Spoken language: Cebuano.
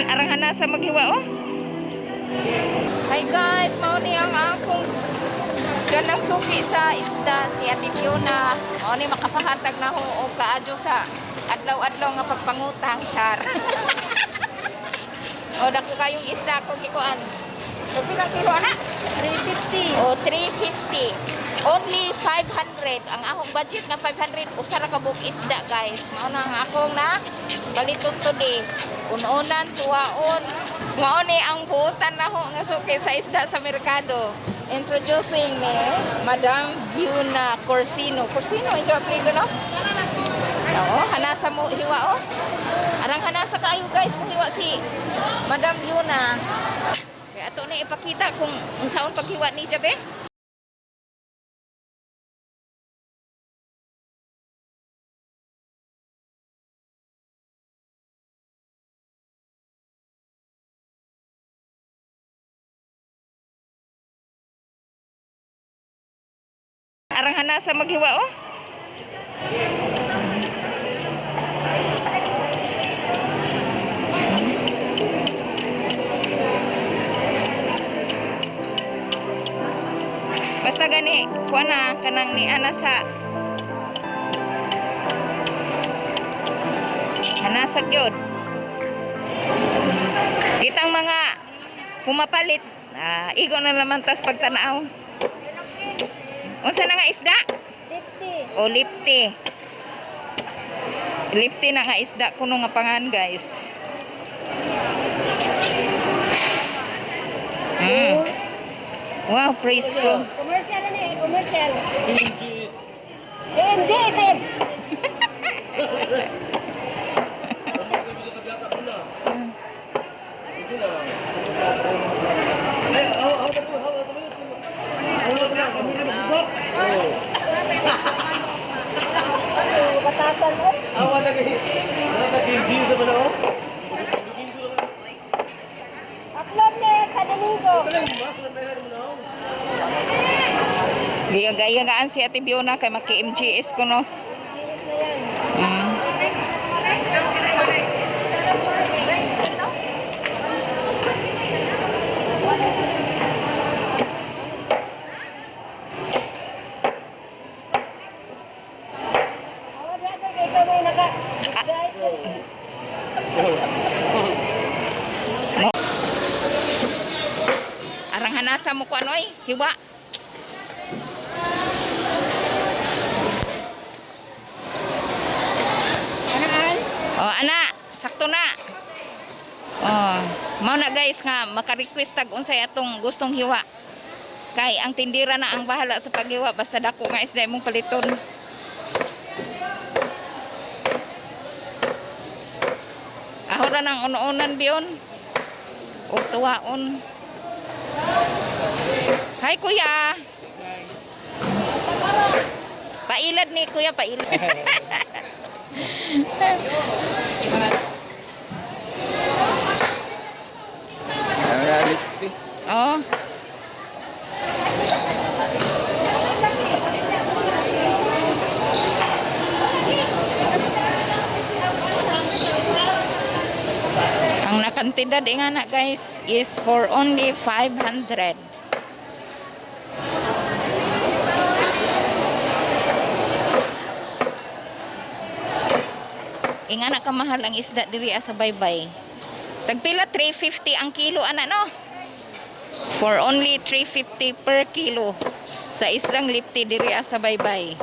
Arang hanasa maghiwa oh. Hi guys, mao ni ang akong ganang suki sa isda si Ate Fiona. Mao ni makapahatag na ho og kaadyo sa adlaw-adlaw nga pagpangutang char. O dako kayong isda ko gikuan. Tug pilang kilo ana? 350. O 350. Only 500. Ang akong budget nga 500 usa ra ka buok isda guys. Mao na ang akong na baliton today. Unonan, tuwaon. Mao ni ang buotan na ho nga suki sa isda sa merkado. Introducing ni Madam Fiona Corsino. Corsino, ito apelyido no? Oo, hanasa mo hiwa oh. Arang hanasa kayo guys, mo hiwa si Madam Fiona. Kaya ato na ipakita kung unsaon paghiwa ni Jabe. Arang hanasa maghiwa oh. Basta gani, kuha na kanang ni ana sa hanasa gyud. Kitang mga pumapalit, ah, igo na naman tas pagtanaw. Unsa na nga isda? 50. O lipti. Lipti na nga isda kuno nga pangan guys. Wow, presko. Commercial na eh, commercial. AMG SM. Batasan mo. Awa na kay nagiging sa panahon. Upload na eh, sa Domingo. Gaya-gayaan si Ate Biona kay maki-MGS ko no. Ginis na yan. Awa di ato kay ikaw may naka disguise ka rin. Arang hanasa mo ko ano ay, hiwa. Anaan? Oh, ana, sakto na. Oh, mao na guys nga maka-request tag unsay atong gustong hiwa. Kay ang tindira na ang bahala sa paghiwa basta dako nga isda imong paliton. Ahora nang uno-unan biyon. O tuwaon. Hi kuya. Pailad ni kuya, pailad. Oh. Ang nakantidad nga na guys is for only 500. Inga na kamahal ang isda diri sa baybay. Tagpila 350 ang kilo ana no? For only 350 per kilo sa islang lipti diri sa baybay.